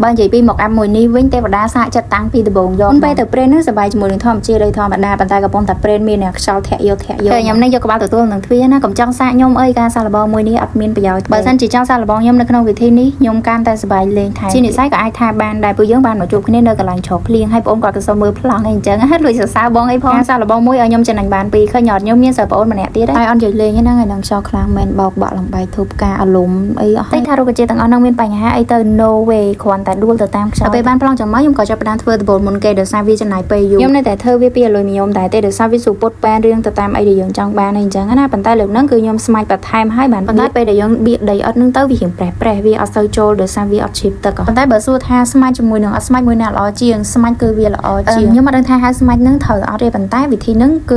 បើនិយាយពី mock up មួយនេះវិញទេវតាសាកចិត្តតាំងពីដំបូងយកពេលទៅព្រេនហ្នឹងសប្បាយជាមួយនឹងធម្មជាតិដោយធម្មតាប៉ុន្តែកំពុងតែព្រេនមានអ្នកខ្យល់ធាក់យកធាក់យកខ្ញុំនេះយកក្បាលទទួលនឹងទ្វារណាកុំចង់សាកខ្ញុំអីការសាកល្បងមួយនេះអត់មានប្រយោជន៍បើសិនជាចង់សាកល្បងខ្ញុំនៅក្នុងវិធីនេះខ្ញុំកាន់តែសប្បាយលេងថែមជានិស័យក៏អាចថាបានដែរពួកយើងបានមកជួបគ្នានៅកន្លែងជ្រកភ្លៀងហើយបងគាត់ក៏សុំមើលប្លង់អីអញ្ចឹងហ่าលួចសរសើរបងអីផងការសាកល្បងមួយឲ្យខ្ញុំចំណេញបានពីរឃើញអត់ខ្ញុំមានសិស្សប្អូនម្នាក់ទៀតហើយអត់និយាយលេងហ្នឹងហើយនឹងខ្យល់ខ្លាំងមែនបោកបាក់លំបែកធូបការអារម្មណ៍អីអស់តែថារុក្ខជាតិទាំងអស់ហ្នឹងមានបញ្ហាអីទៅ no way គ្រាន់តែដួលទៅតាមខ្យល់ពេលបានប្លង់ចឹងមកខ្ញុំក៏ចាប់ផ្ដើមធ្វើដំបូលមុនគេដោយសារវាចំណាយពេលយូរខ្ញុំនៅតែធ្វើវាពីអាលុយមីញ៉ុមដែរទេដោយសារវាស្រួលពុតប៉ែនរឿងទៅតាមអីដែលយើងចង់បានអីចឹងណាប៉ុន្តែលើកហ្នឹងគឺខ្ញុំស្មាច់បន្ថែមហើយបានប៉ុន្តែពេលដែលយើងបៀកដីអត់ហ្នឹងទៅវារៀងប្រេះប្រេះវាអត់សូវចូលដោយសារវាអត់ជ្រាបទឹកប៉ុន្តែបើសួរថាស្មាច់ជាមួយនឹងអត់ស្មាច់មួយណាល្អជាងស្មាច់គឺវាល្អជាងខ្ញុំអត់ដឹងថាហៅស្មាច់ហ្នឹងត្រូវអត់ទេប៉ុន្តែវិធីហ្នឹងគឺ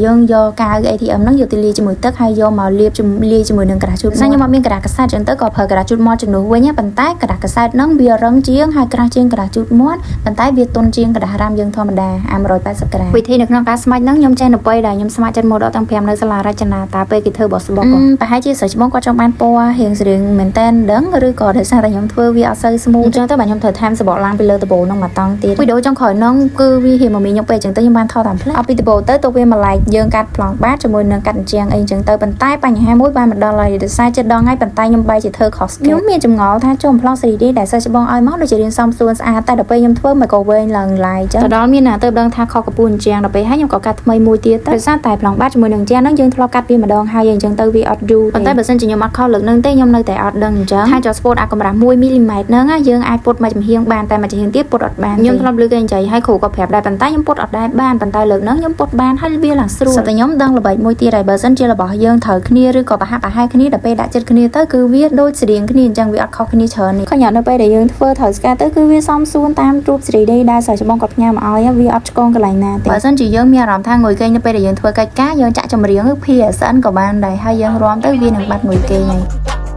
យើងយកកាវ ATM ហ្នឹងយកទៅលាយជាមួយទឹកហើយយកមកលាបលាយជាមួយនឹងក្រាស់ជូតខ្ញុំអត់មានក្រាស់កសែតចឹងទៅក៏ប្រើក្រាស់ជូតមាត់ជំនួសវិញប៉ុន្តែក្រាស់កសែតហ្នឹងវារឹងជាងហើយក្រាស់ជាងក្រាស់ជូតមាត់ប៉ុន្តែវាទន់ជាងក្រាស់រ៉ាំយើងធម្មតាអា180ក្រាមវិធីនៅក្នុងការស្មាច់ហ្នឹងខ្ញុំចេះនៅពេលដែលខ្ញុំស្ម័គ្រចិត្តមកដល់ទាំង5នៅសាលារចនាតាពេលគេធ្វើបោះស្បុកប្រហែលជាសិស្សច្បងគាត់ចង់បានពណ៌រៀងស្រៀងមែនតែនដឹងឬក៏ដោយសារតែខ្ញុំធ្វើវាអត់សូវ smooth អញ្ចឹងទៅបាទខ្ញុំត្រូវថែមសបកឡើងពីលើដំបូលហ្នឹងមកតង់ទៀតវីដេអូចុងក្រោយហ្នឹងគឺវារៀងមកមានខ្ញុំពេកអញ្ចឹងទៅខ្ញុំបានថតតាមផ្លែអត់ពីដំបូលទៅទុកវាមួយឡែកយើងកាត់ប្លង់បាតជាមួយនឹងកាត់អញ្ចឹងអីអញ្ចឹងទៅប៉ុន្តែបញ្ហាមួយបានមកដល់ហើយដោយសារចិត្តដល់ថ្ងៃប៉ុន្តែខ្ញុំបែរជាធ្វើខុសខ្ញុំមានចម្ងល់ថាចុះប្លង់ 3D ដែលសិស្សច្បងឲ្យមកដូចជារៀងសមសួនស្អាតតែដល់ពេលខ្ញុំធ្វើមកក៏វែងឡើងឡាយអញ្ចឹងទៅដល់មានណាទៅដឹងថាខុសកពូអញ្ចឹងដល់ពេលហើយខ្ញុំក៏កាត់ថ្មីមួយទៀតទៅដោយសារតែប្លង់បាតជាមួយនឹងអញ្ចឹងហ្នឹងយើងធ្លាប់កាត់វាម្ដងហើយអញ្ចឹងទៅវាអត់យូរប៉ុន្តែបើសិនជាខ្ញុំអត់ខុសលើកហ្នឹងទេខ្ញុំនៅតែអត់ដឹងអញ្ចឹងថាចោស្ពោតអាកម្រាស់1មីលីម៉ែត្រហ្នឹងយើងអាចពុតមួយចំហៀងបានតែមួយចំហៀងទៀតពុតអត់បានខ្ញុំធ្លាប់លើគេនិយាយឲ្យគ្រូក៏ប្រាប់ដែរប៉ុន្តែខ្ញុំពុតអត់ដែរបានប៉ុន្តែលើកហ្នឹងខ្ញុំពុតបានហើយវាឡើងស្រួលតែខ្ញុំដឹងល្បិចមួយទៀតហើយបើសិនជារបស់យើងត្រូវគ្នាឬក៏ប្រហាក់ប្រហែលគ្នាដល់ពេលដាក់ចិត្តគ្នាទៅគឺវាដូចស្រៀងគ្នាអញ្ចឹងវាអត់ខុសគ្នាច្រើននេះឃើញអត់នៅពេលដែលយើងធ្វើត្រូវស្គាល់ទៅគឺវាសមសួនតាមរូប 3D ដែលសិស្សច្បងគាត់ផ្ញើមកឲ្យវាអត់ឆ្កងកន្លែងណាទេបើសិនជាយើងមានអារម្មណ៍ថាងុយគេងនៅពេលដែលយើងធ្វើកិច្ចការយើងចាក់ចម្រៀងឬ PSN ក៏បានដែរហើយយើងរាំទៅវានឹងបាត់ងុយគេងហើយ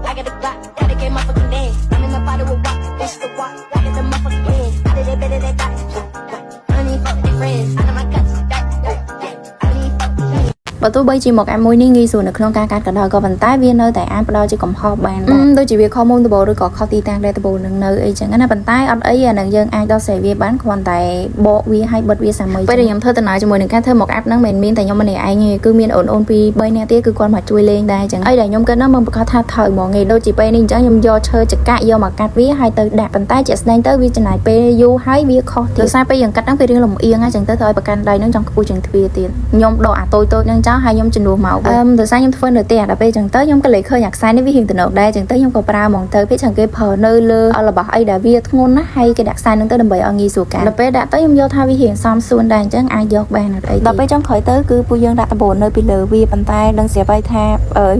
I got the Glock, gotta get motherfucking dance. I'm in the bottle with rock, this the walk, I get the motherfucking win. Out of that bed of that dot, I don't even fuck with their friends. Out of my guts, that, that, that. I don't even fuck with them. បើទោះបីជា mock up មួយនេះងាយស្រួលនៅក្នុងការកាត់ក៏ដោយក៏ប៉ុន្តែវានៅតែអាចផ្ដល់ជាកំហុសបានដែរដូចជាវាខុសមុំដំបូលឬក៏ខុសទីតាំងដែលដំបូលនឹងនៅអីចឹងណាប៉ុន្តែអត់អីអានឹងយើងអាចដោះស្រាយវាបានគ្រាន់តែបកវាឲ្យបិទវាសាមីពេលដែលខ្ញុំធ្វើដំណើរជាមួយនឹងការធ្វើ mock up ហ្នឹងមិនមែនមានតែខ្ញុំម្នាក់ឯងទេគឺមានអូនអូនពីរបីនាក់ទៀតគឺគាត់មកជួយលេងដែរចឹងអីដែលខ្ញុំគិតហ្នឹងមិនប្រកាសថាត្រូវហ្មងឯងដូចជាពេលនេះអញ្ចឹងខ្ញុំយកឈើចកាក់យកមកកាត់វាហើយទៅដាក់ប៉ុន្តែជាក់ស្ដែងទៅវាចំណាយពេលយូរហើយវាខុសទៀតដោយសារពេលយើងកាត់ហ្នឹងវារៀងលំអៀងហ្នឹងចឹងទៅធ្វើឲ្យប្រកាន់ដៃហ្នឹងចង់ខ្ពស់ជាងទ្វារទៀតខ្ញុំដកអាតូចតូចហ្នឹងចោលហើយខ្ញុំជំនួសមកវិញអឺដោយសារខ្ញុំធ្វើនៅផ្ទះដល់ពេលចឹងទៅខ្ញុំក៏លេចឃើញអាខ្សែនេះវារៀងតំណដែរចឹងទៅខ្ញុំក៏ប្រើហ្មងទៅពេលចឹងគេប្រើនៅលើរបស់អីដែលវាធ្ងន់ណាស់ហើយគេដាក់ខ្សែហ្នឹងទៅដើម្បីឲ្យងាយស្រួលកាត់ដល់ពេលដាក់ទៅខ្ញុំយល់ថាវារៀងសមសួនដែរអញ្ចឹងអាចយកបានអត់អីដល់ពេលចុងក្រោយទៅគឺពួកយើងដាក់ដំបូលនៅពីលើវាប៉ុន្តែដឹងស្រាប់ហើយថា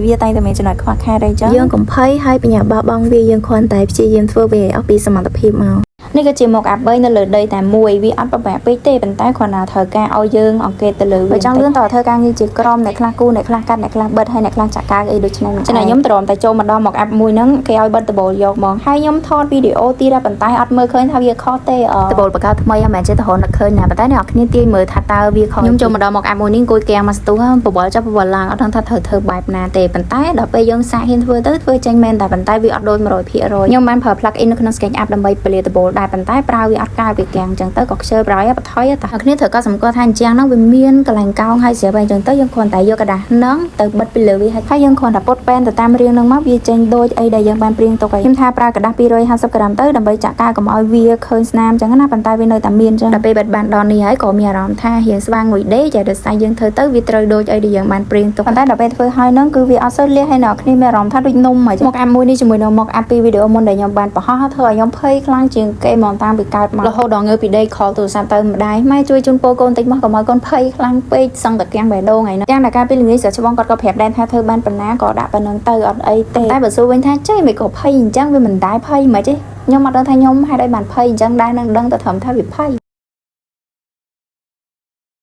វាតែងតែមានចំណុចខ្វះខាតអីចឹងយើងកំភៃហើយបញ្ញាបោះបង់វាយើងគ្រាន់តែព្យាយាមធ្វើវាឲ្យអស់ពីសមត្ថភាពមកនេះក៏ជា mock up 3នៅលើដីតែមួយវាអត់ពិបាកពេកទេប៉ុន្តែគ្រាន់តែត្រូវការឲ្យយើងអង្កេតទៅលើវាបើចង់លឿនតើធ្វើការងារជាក្រុមអ្នកខ្លះគូអ្នកខ្លះកាត់អ្នកខ្លះបិទហើយអ្នកខ្លះចាក់កាវអីដូចនេះចំណែកខ្ញុំទ្រាំតែចូលមកដល់ mock up មួយហ្នឹងគេឲ្យបិទដំបូលយកហ្មងហើយខ្ញុំថតវីដេអូទៀតប៉ុន្តែអត់មើលឃើញថាវាខុសទេដំបូលបកកើតថ្មីហ្នឹងមិនមែនចេះតែរនឹកឃើញណាប៉ុន្តែអ្នកនរគ្នាទាញមើលថាតើវាខុសខ្ញុំចូលមកដល់ mock up មួយនេះអង្គុយគាំងមកស្ទុះបបល់ចាប់បបល់ឡើងអត់ដឹងថាត្រូវធ្វើបែបណាទេប៉ុន្តែដល់ពេលយើងសាកហ៊ានធ្វើទៅធ្វើចេញមែនតែប៉ុន្តែវាអត់ដូច100%ខ្ញុំបានប្រើ plug in នៅក្នុង SketchUp ដើម្បីពលាដំបូលដែរប៉ុន្តែប្រើវាអត់កើតវាគាំងអញ្ចឹងទៅក៏ខ្ជិលប្រយបថុយតែគ្នាត្រូវក៏សម្គាល់ថាអញ្ចឹងហ្នឹងវាមានកន្លែងកោងហើយស្រាប់ហើយអញ្ចឹងទៅយើងគ្រាន់តែយកក្រដាសហ្នឹងទៅបិទពីលើវាហើយយើងគ្រាន់តែពត់ពែនទៅតាមរាងហ្នឹងមកវាចេញដូចអីដែលយើងបានព្រៀងទុកហើយខ្ញុំថាប្រើក្រដាស250ក្រាមទៅដើម្បីចាក់កាវកុំឲ្យវាឃើញស្នាមអញ្ចឹងណាប៉ុន្តែវានៅតែមានអញ្ចឹងដល់ពេលបិទបានដល់នេះហើយក៏មានអារម្មណ៍ថារៀងស្វាងមួយដេកចាដោយសារយើងធ្វើទៅវាត្រូវដូចអីដែលយើងបានព្រៀងទុកប៉ុន្តែដល់ពេលធ្វើហើយហ្នឹងគឺវាអត់សូវលះហើយអ្នកគ្នាមានអារម្មណ៍ថាដូចនំហ្មង mock up មួយនេះជាមួយនឹង mock up ពីវីដេអូមុនដែលខ្ញុំបានបង្ហោះធ្វើឲ្យខ្ញុំភ័យខ្លាំងជាងគេហ្មងតាំងពីកើតមករហូតដល់ងើបពីដេកខលទូរស័ព្ទទៅម្ដាយម៉ែជួយជូនពរកូនតិចមកកុំឲ្យកូនភ័យខ្លាំងពេកសឹងតែគាំងបេះដូងថ្ងៃហ្នឹងយ៉ាងណាកាលពីល្ងាចស្ច្បងគាត់ក៏ប្រាប់ដែរថាធ្វើបានប៉ុណ្ណាក៏ដាក់ប៉ុណ្ណឹងទៅអត់អីទេតែបើសួរវិញថាចេះមិនក៏ភ័យអញ្ចឹងវាមិនដែរភ័យមិនទេខ្ញុំអត់ដឹងថាខ្ញុំហេតុអីបានភ័យអញ្ចឹងដែរនឹងដឹងតែត្រឹមថាវាភ័យ។